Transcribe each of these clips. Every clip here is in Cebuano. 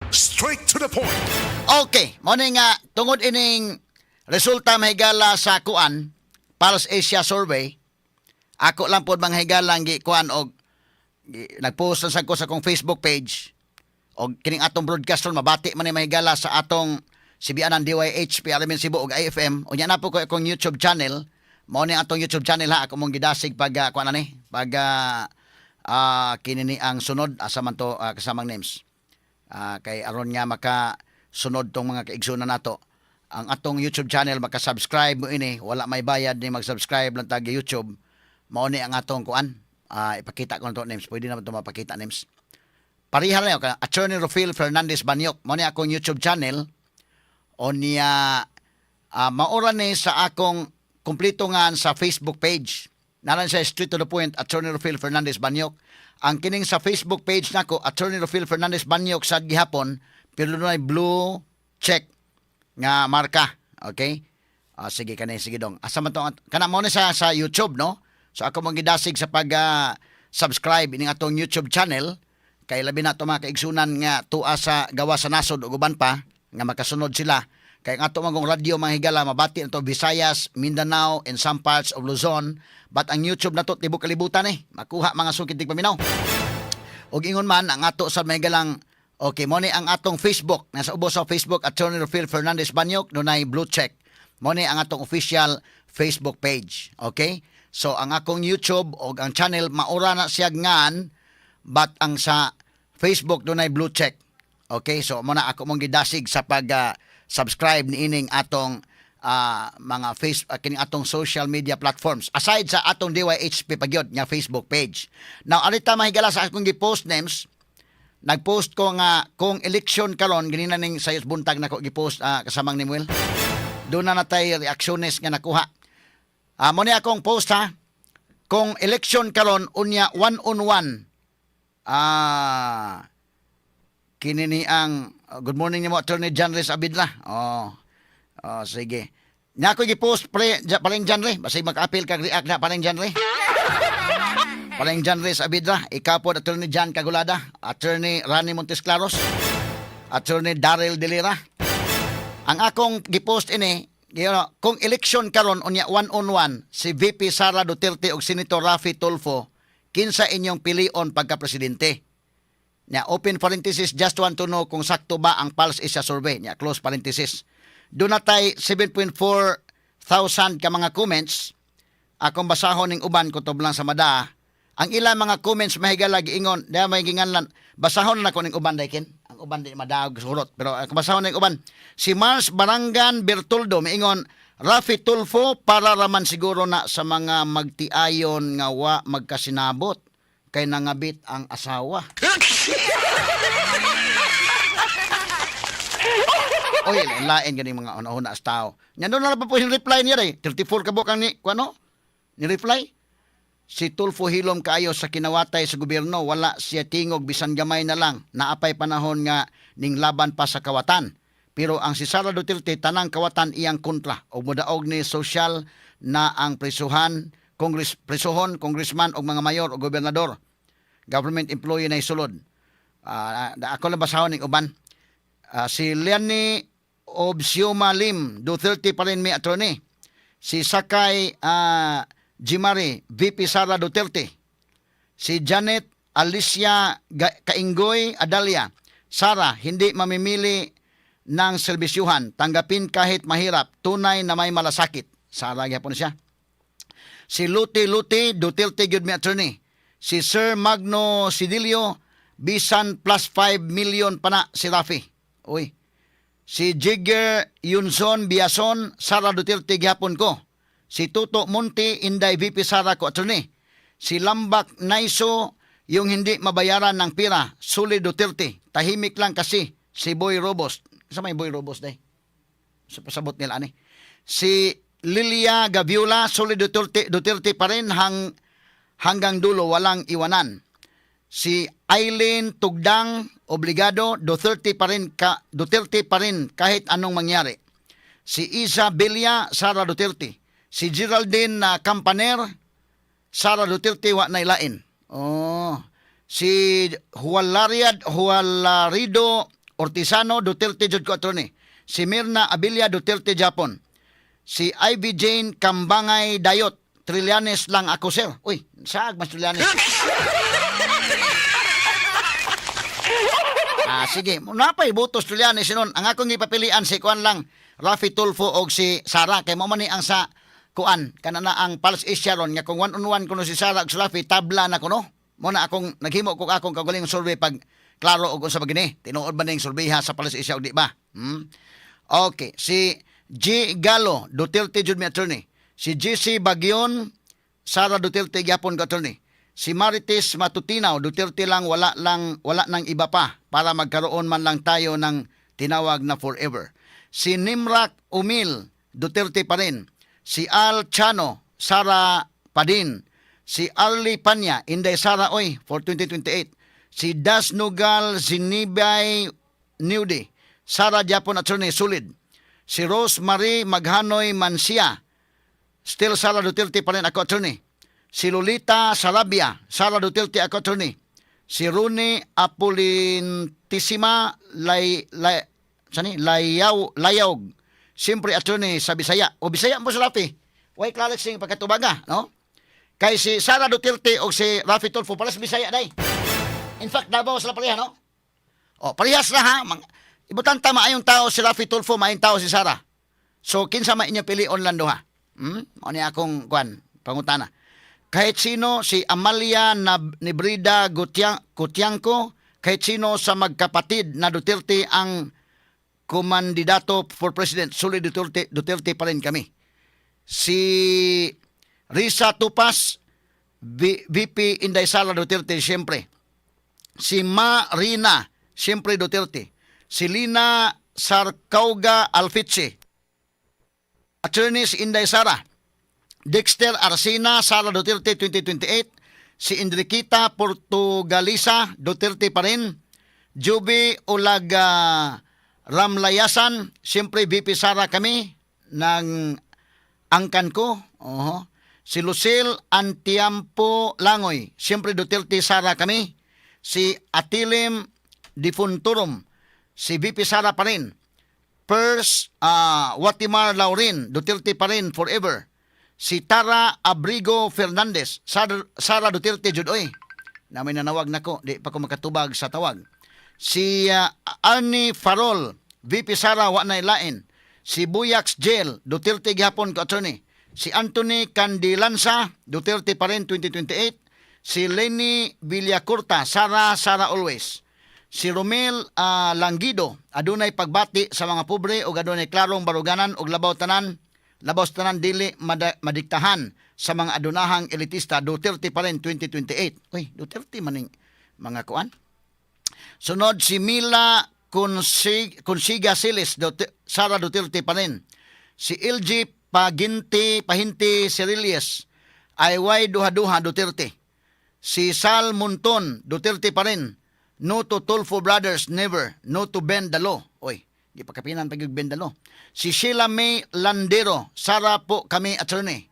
Straight to the point. Okay, mo ni nga tungod ining resulta, mahigala, sa kuan Pulse Asia survey, ako lang pod, mga higala, gi kuan og nagpost lang sad ko sa akong Facebook page og kining atong broadcaster mabati man ni, mahigala, sa atong CBN DYHP RMN Cebu ug IFM. Unya na po ko akong YouTube channel. Mao ni atong YouTube channel ha. Ako mong gidasig pag kuan ani pag kini ni ang sunod. Asa man to, kasamang names? Kay aron nga maka sunod tong mga kaigsunan nato ang atong YouTube channel, maka-subscribe mo ini. Wala may bayad ni, mag-subscribe lang tag YouTube. Mao ni ang atong kuan. Ipakita ko na to, names. Pwede naman to mapakita, names. Pareha lang yun, Attorney Rufil Fernandez Banyok. Mao ni akong YouTube channel. O niya maura ni sa akong kumpleto nga sa Facebook page. Nalan sa Straight to the Point, Attorney Rufil Fernandez Banyok. Ang kining sa Facebook page nako, Attorney Rufil Fernandez Banyok sad gihapon, pero dunay blue check nga marka. Okay? Sige kani, sige dong. Asa man to kana? Mo ni sa YouTube, no? So ako mong gidasig sa pag subscribe ining atong YouTube channel kay labi na to mga kaigsunan nga tuwa sa gawa sa nasod ug uban pa nga makasunod sila. Kay ang ato magong radyo, mga higala, mabati na to Visayas, Mindanao and some parts of Luzon, but ang YouTube na to tibok kalibutan eh. Makuha mga sukid tigpaminaw. Ug ingon man ang ato sa may galang. Okay, mo ni ang atong Facebook. Nasa ubos sa Facebook, Attorney Rufil Fernandez Banyok, dunay blue check. Mo ni ang atong official Facebook page. Okay? So ang akong YouTube og ang channel maura na siya ngan, but ang sa Facebook dunay blue check. Okay? So mo na ako mong gidasig sa pag subscribe niining atong mga face kining atong social media platforms aside sa atong DYHP pagyod nga Facebook page. Now arita, mahigala, sa akong gi-post, names, nagpost ko nga kung election karon, ganina ning sayos buntag nako gi-post, kasamang ni Muel. Doon na natay reaksyones nga nakuha. Mo ni akong post ha. Kung election karon unya one on one. Kini ni ang good morning nimo, Attorney John Rez Abidla. Oh. Oh, sige. Nya ako gi-post pre ja, paling John Rez, basig maka-appeal kag react na, paling John Rez. Paling John Rez Abidra, ikaw po, Attorney John Cagulada, Attorney Rani Montesclaros, Attorney Daryl Delira. Ang akong gipost ini, kung election karon unya one on one si VP Sara Duterte ug Senator Raffy Tulfo, kinsa inyong pilion pagka presidente? Nya open parenthesis, just want to know kung sakto ba ang Pulse Asia survey. Nya close parenthesis. Doon na tay 7.4 thousand ka mga comments. Akong basahon ning uban kutob lang sa mada. Ang ilang mga comments, mahigala, giingon, di may ginganlan. Basahon na ko ning uban daykin. Ang uban di madaog surot, pero akong basahon ning uban. Si Mars Barangan Bertoldo miingon, "Raffy Tulfo para raman siguro na sa mga magtiayon nga wa magkasinabot kay nangabit ang asawa." Oy, lain ganing mga una-una sa tao. Nya doon na pa po yung reply niya day. 34 ka buok ang ni kuano? Ni reply. Si Tulfo hilom kaayo sa kinawatay sa gobyerno, wala siya tingog bisan gamay na lang. Naapay panahon nga ning laban pa sa kawatan. Pero ang si Sara Duterte, tanang kawatan iyang kontra og modaog ni social na ang prisuhan, congress prisuhon congressman og mga mayor o gobernador. Government employee na isulod. Ako lang basahon ning uban. Si Liani Obsioma Lim, Duterte pa rin may attorney. Si Sakay Jimari, VP Sara Duterte. Si Janet Alicia Kaingoy Adalia, "Sara, hindi mamimili ng serbisyuhan. Tanggapin kahit mahirap. Tunay na may malasakit." Sara gyapon siya. Si Luti Luti, "Duterte gyud mi, attorney." Si Sir Magno Sidilio, "Bisan plus 5 million pa na si Raffy." Uy. Si Jigger Yunson Biason, "Sara Duterte gyapon ko." Si Tuto Monti, "Inday VP Sara ko, attorney." Si Lambak Naiso, "Yung hindi mabayaran ng pira, Suli Duterte. Tahimik lang kasi si Boy Robos." Sa may Boy Robos day? Sa pasabot nila ani. Si Lilia Gaviola, "Suli Duterte, Duterte pa rin hanggang dulo, walang iwanan." Si Eileen Tugdang, "Obligado, Duterte pa rin, Duterte pa rin kahit anong mangyari." Si Isa Belia, "Sara Duterte." Si Geraldine na Campaner, "Sara Duterte wa na ilain." Oh. Si Hualariad Hualarido Ortisano, Duterte jud ko, attorney. Si Mirna Abilia, Duterte gyapon. Si Ivy Jane Kambangay Dayot, Trillanes lang ako, sir. Uy, saag mas Trillanes? Ah, sige. Napay butos Trillanes sinon. Ang akong gipapilian si kuan lang, Raffy Tulfo og si Sara kay mo man ni ang sa kuan kana na ang Pulse Asia ron nga kung one on one kuno si Sara og si Raffy, tabla na kuno. Mo na akong naghimo ko akong kaugalingong survey pag klaro og unsa ba gini. Tinuod ba ning surveyha sa Pulse Asia og di ba? Okay, si G. Galo, Duterte jud mi, attorney. Si GC Bagyon, Sara Duterte gyapon ko, attorney. Si Marites Matutinaw, Duterte lang, wala lang, wala nang iba pa para magkaroon man lang tayo ng tinawag na forever. Si Nimrak Umil, Duterte pa rin. Si Al Chano, Sara pa din. Si Arlie Panya, Inday Sara oy for 2028. Si Das Nugal Zinibay Newdy, Sara gyapon, attorney, solid. Si Rose Marie Maghanoy Mansia, still Sara Duterte pa rin ako, attorney. Si Lolita Sarabia, Sara Duterte ako, attorney. Si Rooney Apulintisima Lay, Lay, sani? Layaw, Layog. Siyempre, attorney, sa Bisaya. O Bisaya mo sa Raffy. Way klaro sing pagkatubaga, no? Kay si Sara Duterte o si Raffy Tulfo, para sa Bisaya day. In fact, Davao sila pareha, no? O, parehas na ha. Ibutan ta maayong tao si Raffy Tulfo, maayong tao si Sara. So, kinsa man inyo pilion lang duha? Mo ni akong kuan, pangutana. Kahit sino, si Amalia Nebrida Gutiangco, kahit sino sa magkapatid na Duterte ang kumandidato for president, solid Duterte, Duterte pa rin kami. Si Risa Tupas, VP Inday Sara Duterte, siyempre. Si Ma Rina, siyempre Duterte. Si Lina Sarcauga Alfiche, attorney si Inday Sara. Dexter Arsena, Sara Duterte 2028. Si Enriquita Portugalisa, Duterte pa rin. Juby Ulaga Ramlayasan, siyempre VP Sara kami ng angkan ko. Oho. Si Lucille Antiampo Langoy, siyempre Duterte Sara kami. Si Atilim Difunturum, si VP Sara pa rin. Pers Watimar Laurin, Duterte pa rin forever. Si Tara Abrigo Fernandez, Sara, Sara Duterte jud oy. Na may nanawag nako, di pa ko makatubag sa tawag. Si Arnie Farol, VP Sara wa na lain. Si Buyax Jail, Duterte gihapon ko, attorney. Si Anthony Candilanza, Duterte pa rin 2028. Si Lenny Villacorta, Sara, Sara always. Si Romel Langido, adunay pagbati sa mga pobre ug adunay klarong baruganan ug labaw sa tanan dili madiktahan sa mga adunahang elitista, Duterte pa rin 2028. Uy, Duterte maning mga kuan. Sunod si Mila Consiga Silis, Sara Duterte pa rin. Si LG Paginti Pahinti Cerilies, ay duha-duha Duterte. Si Sal Monton, Duterte pa rin. No to Tulfo Brothers, never. No to bend the law. Oy, di pa kapinan pag bend the law. Si Sheila May Landero, Sara po kami, attorney.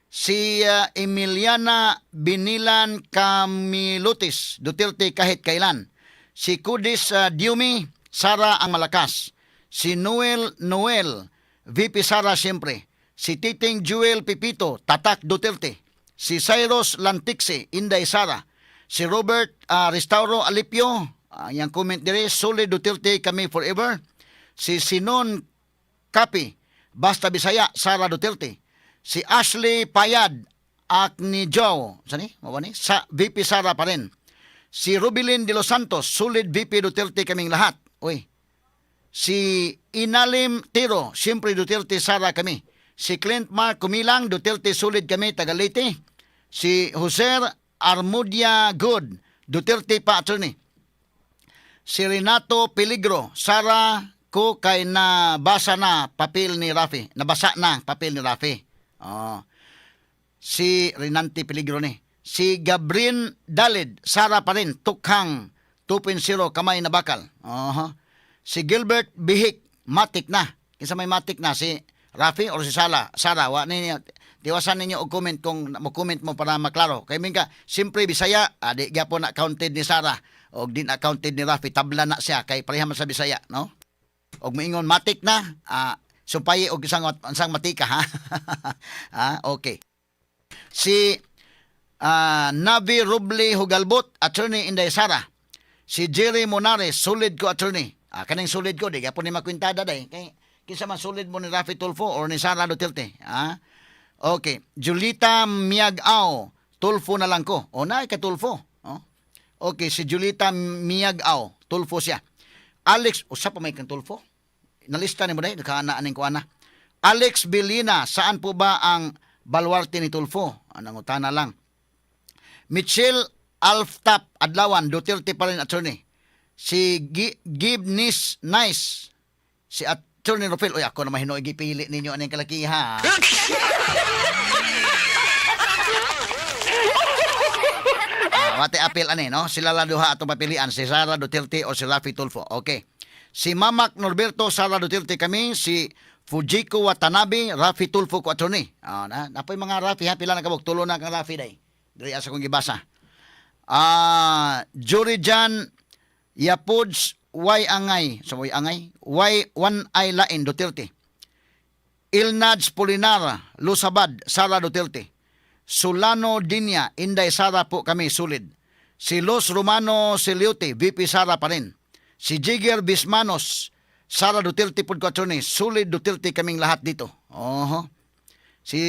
Si Emiliana Binilan Camilutis, Duterte kahit kailan. Si Kudis Diumi, Sara ang malakas. Si Noel Noel, VP Sara siyempre. Si Titing Jewel Pipito, Tatak Duterte. Si Cyrus Lantiksi, Inday Sara. Si Robert Restauro Alipio, yang comment dire, solid Duterte kami forever. Si Sinon Kapi, basta Bisaya, Sara Duterte. Si Ashley Payad, Akni Joe, sani? Mao ni? Sa VP Sara pa rin. Si Rubilin de los Santos, solid VP Duterte kaming lahat. Uy. Si Inalim Tiro, siyempre Duterte Sara kami. Si Clint Mark Kumilang, Duterte solid kami, taga Leyte. Si Jose Armudia Good, Duterte pa, attorney. Si Renato Peligro, Sara ko kay nabasa na papel ni Raffy. Nabasa na papel ni Raffy. Oh. Si Renante Peligro ni. Si Gabriel Dalid, Sara pa rin, Tukhang 2.0, kamay na bakal. Oho. Si Gilbert Bihik, matik na. Kinsa may matik na, si Raffy or si Sara? Sara, wa ninyo tiwasan ninyo og comment kung mo comment mo para maklaro. Kay minka, siyempre Bisaya, di gyapon na counted ni Sara. Og di na counted ni Rafi, tabla na siya kay pareha man sa Bisaya, no? Og moingon matik na, sumpayi og isang matika, ha. Ah, okay. Si Navi Ruble Hugalbot, Attorney Inday Sara. Si Jerry Monares, "Solid ko, attorney." Ah, kaning "solid ko," di gyapon ni makwintada day. Kay kinsa man solid mo, ni Rafi Tulfo or ni Sara Duterte? Ah? Okay. Julita Miagao, "Tulfo na lang ko." O na ka Tulfo. Oh. Okay, si Julita Miagao, Tulfo siya. Alex, usa pa may kang Tulfo? Nalista ni mo day, nakaana aning kuana. Alex Belina, "Saan po ba ang baluarte ni Tulfo?" Anang utana lang. Michelle Alftap Adlawan, "Duterte pa rin, attorney." Si Gib Nis Nice, si Attorney Rufil. Uy, ako na mahinuoy gipili ninyo aning kalakiha. Ah, wate apil ani, no? Sila lang duha atong papilian, si Sara Duterte o si Rafi Tulfo. Okay. Si Mamak Norberto, "Sara Duterte kami." Si Fujiko Watanabe, "Rafi Tulfo ko, attorney." Ah, na, napoy mga Rafi ha, pila na kabuk, tulo na kang Rafi day. Diri asa kong gibasa. Ah, Jury Jan Yapods Y Angay, so Y Angay, Y One Eye Lain, "Duterte." Ilnaj Polinar, Lusabad, "Sara Duterte." Solano Dinya, "Inday Sara po kami, solid." Si Los Romano Siliute, "VP Sara pa rin." Si Jigger Bismanos, "Sara Duterte po ko, attorney. Solid Duterte kaming lahat dito." Oho. Si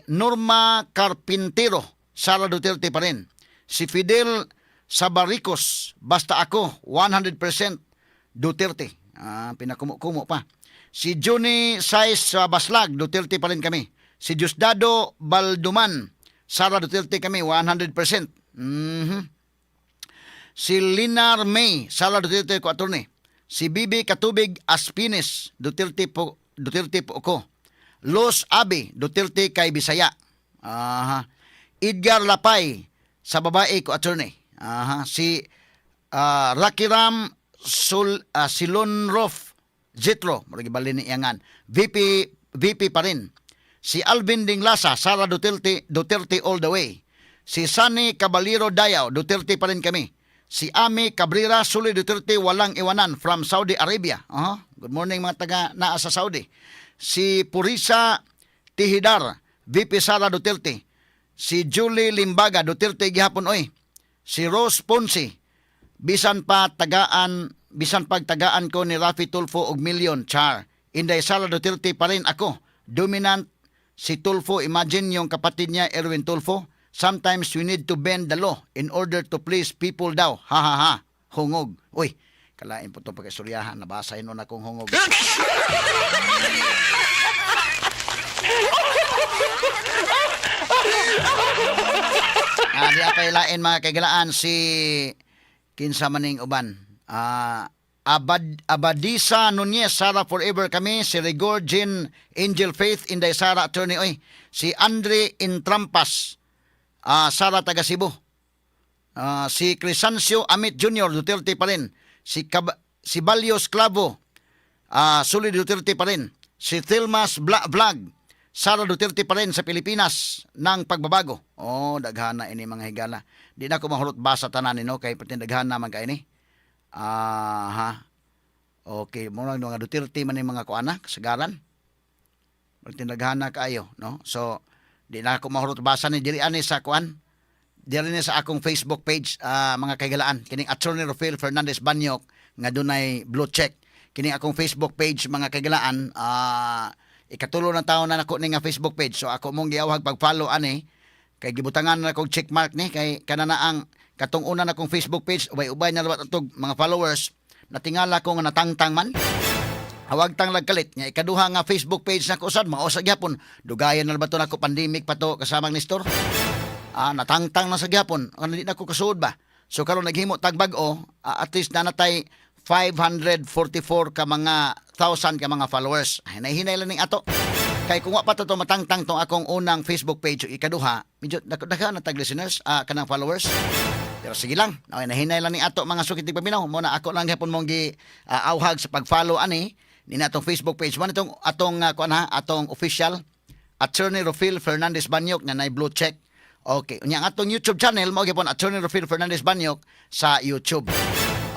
Norma Carpintero, "Sara Duterte pa rin." Si Fidel Sabaricos, "Basta ako, 100% Duterte." Ah, pinakumo-kumo pa. Si Johnny Sais Baslag, "Duterte pa rin kami." Si Diosdado Balduman, "Sara Duterte kami, 100%." Si Linar May, "Sara Duterte ko, attorney." Si Bibi Katubig Aspines, "Duterte po, Duterte po ako." Los Abe, "Duterte kay Bisaya." Aha. Edgar Lapay, "Sa babae ko, attorney." Aha. Si Rakiram Sul, Silonrof Zitro, murag gibalin ni iyangan. "VP, VP pa rin." Si Alvin Dinglasa, "Sara Duterte, Duterte all the way." Si Sunny Caballero Dayaw, "Duterte pa rin kami." Si Ami Cabrera, "Solid Duterte, walang iwanan," from Saudi Arabia. Good morning, mga taga naa sa Saudi. Si Purisa Tihidar, "VP Sara Duterte." Si Julie Limbaga, "Duterte gihapon oy." Si Rose Ponce, "Bisan pagtagaan ko ni Rafi Tulfo og milyon, char. Inday Sara Duterte pa rin ako. Dominant si Tulfo, imagine yung kapatid niya, Erwin Tulfo. Sometimes we need to bend the law in order to please people daw. Ha ha ha. Hungog." Uy, kalain po ito pagkaistoryahan. Nabasa yun na akong hungog. Ah, di pa ilain, mga kaigalaan, si kinsa maning uban. Ah, Abadisa Nunez, "Sara forever kami." Si Rigor Jean Angel Faith, "Inday Sara, attorney oy." Si Andre Intrampas, "Sara taga Cebu." Ah, si Crisancio Amit Jr., "Duterte pa rin." Si Balios Clavo, "Solid Duterte pa rin." Si Thilmas Vlog, "Sara Duterte pa rin sa Pilipinas ng pagbabago." Oh, daghana ini, mga higala. Di na ko mahurot basa tanan ni, no, kay perting daghana man kay ni. Ah, ha. Okay, mo mga Duterte man ni mga kuana, kasagaran. Perting daghana kaayo, no? So, di na ako mahurot basa ni diri ani sa kuan. Diri ni sa akong Facebook page, mga kaigalaan, kining Attorney Rafael Fernandez Banyok nga dunay blue check. Kining akong Facebook page, mga kaigalaan, ikatulo na taon na nako ni nga Facebook page. So ako mong giawhag pag-follow ani kay gibutangan na kog check mark ni kay kana na ang katong una na kong Facebook page, ubay-ubay na lawat atog mga followers, natingala ko nga natangtang man. Hawag tang lagkalit nga ikaduha nga Facebook page nako usad mao sa gyapon. Dugayan na ba to nako, pandemic pa to, kasamang Nestor. Ah, natangtang na sa gyapon. Ano, di na ko kasuod ba. So karon naghimo tag bag-o, at least na natay 544 ka mga thousand ka mga followers. Hinay-hinay lang ning ato. Kay kung wa pa to matangtang tong akong unang Facebook page ug ikaduha, medyo daghan na tag listeners, kanang followers. Pero sige lang, okay, nahinay lang ni ato, mga sukit paminaw. Mo na ako lang gyapon mong gi awhag sa pag-follow ani ni atong Facebook page. Mo itong atong kuan ha, atong official Attorney Rofil Fernandez Banyok nga nay blue check. Okay, unya ang atong YouTube channel mao gyapon Attorney Rufil Fernandez Banyok sa YouTube.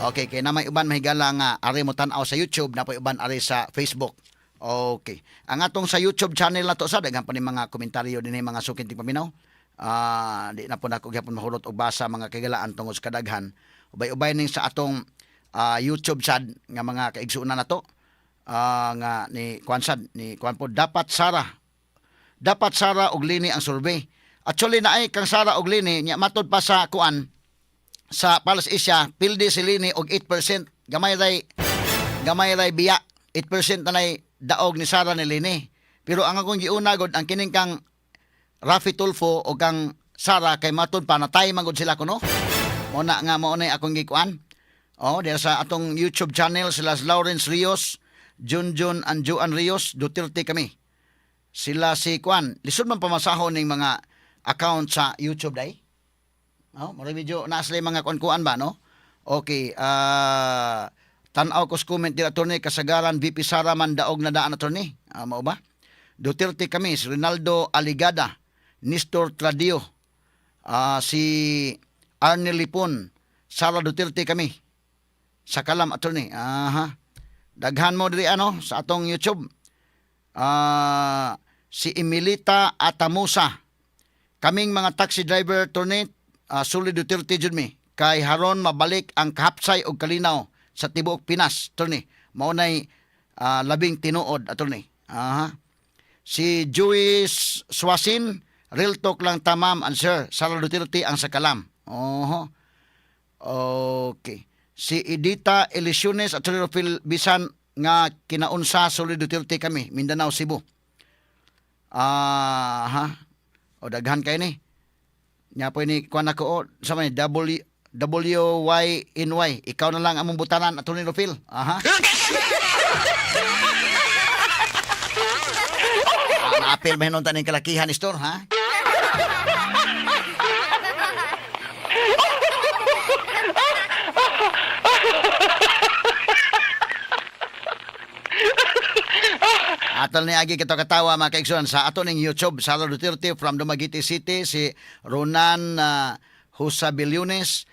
Okay, kay na may uban, mahigala, nga ari mo tan-aw sa YouTube, na uban ari sa Facebook. Okay. Ang atong sa YouTube channel na to sa daghan pa ni mga komentaryo dinhi, mga suking tigpaminaw. Ah, di na po nako gyapon mahurot og basa, mga kaigalaan, tungod sa kadaghan. Ubay-ubay ning sa atong YouTube sad nga mga kaigsuonan nato. Nga ni kuan sad ni kuan po, dapat Sara og Leni ang survey. Actually naay kang Sara og Leni nya matod pa sa kuan sa Pulse Asia, pildi si Leni og 8%. Gamay ray biya. 8% na nay daog ni Sara ni Leni. Pero ang akong giuna gud ang kining kang Raffy Tulfo o kang Sara kay matud pa natay man gud sila kuno. Mo na nga mao na akong gikuan. Oh, dira sa atong YouTube channel sila Lawrence Rios, Junjun and Joan Rios, Duterte kami. Sila si Kwan, lisod man pamasahon ning mga account sa YouTube day. No, mura medyo naa sila mga kuan-kuan ba, no? Okay, tan-aw ko sa comment dira, attorney, kasagaran VP Sara man daog na daan, attorney. Mao ba? Duterte kami, si Rinaldo Aligada, Nestor Tradio, si Arne Lipon, Sara Duterte kami. Sa kalam, attorney. Aha. Daghan mo diri ano sa atong YouTube. Si Emilita Atamusa. Kaming mga taxi driver, attorney, solid Duterte jud mi. Kay haron mabalik ang kahapsay og kalinaw sa tibuok Pinas, attorney. Mao nay labing tinuod, attorney. Aha. Si Joey Swasin, real talk lang ta, ma'am and sir. Sara Duterte ang sakalam. Oho. Okay. Si Edita Elisiones, Attorney Phil, bisan nga kinaunsa, solid Duterte kami, Mindanao, Cebu. Ah, ha. O daghan kay ni. Nya po ni kuan ako o sa may W W Y N Y. Ikaw na lang among butanan, Attorney Rufil. Aha. Naapil ba hinuntan ning kalakihan ni store, ha? Atol ni agi kita katawa, mga kaigsuonan, sa ato ning YouTube. Sara Duterte from Dumaguete City, si Ronan Husabiliones,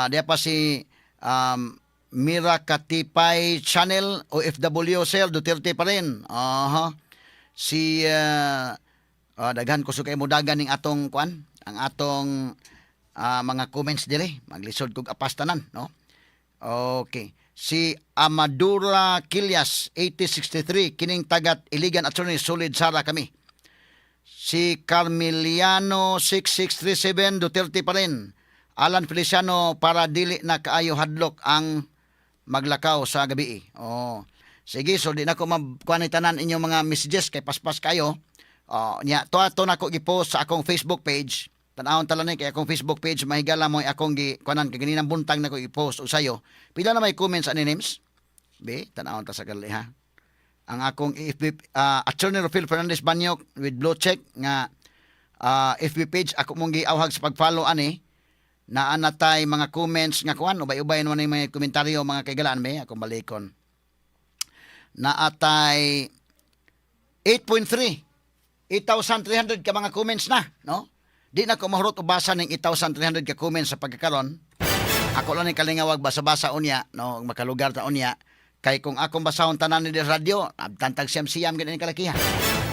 diya pa si Mira Katipay Channel, OFW sir, Duterte pa rin. Aha. Si daghan ko kay mudagan ning atong kuan, ang atong mga comments diri, maglisod kog apas tanan, no? Okay. Si Amadura Kilyas, 8063, kining tagat Iligan, attorney, solid Sara kami. Si Carmeliano 6637, Duterte pa rin. Alan Feliciano, para dili na kaayo hadlok ang maglakaw sa gabi. Oh. Sige, so di na ko makuha ni tanan inyong mga messages kay paspas kayo. Oh, nya to ato na ko gi-post sa akong Facebook page. Tan-awon tala ni kay akong Facebook page, mahigala mo akong gi kuanan kay ganinang buntag na ko i-post og sayo. Pila na may comments ani names? Be, tan-awon ta sa gali ha. Ang akong FB, Attorney Rufil Fernandez Banyok with blue check nga FB page ako mong giawhag sa pag-follow ani. Naa na tay mga comments nga kuan, ubay-ubay naman yung mga komentaryo, mga kaigalaan be, akong balikon. Naatay 8.3 8,300 ka mga comments na, no? Di na ko mahurot og basa ning 8,300 ka comments sa pagkakaron. Ako lang ni kalingawag basa-basa unya, no, makalugar ta unya. Kay kung akong basahon tanan ni radyo, abtantag siyam-siyam gid ni kalakihan.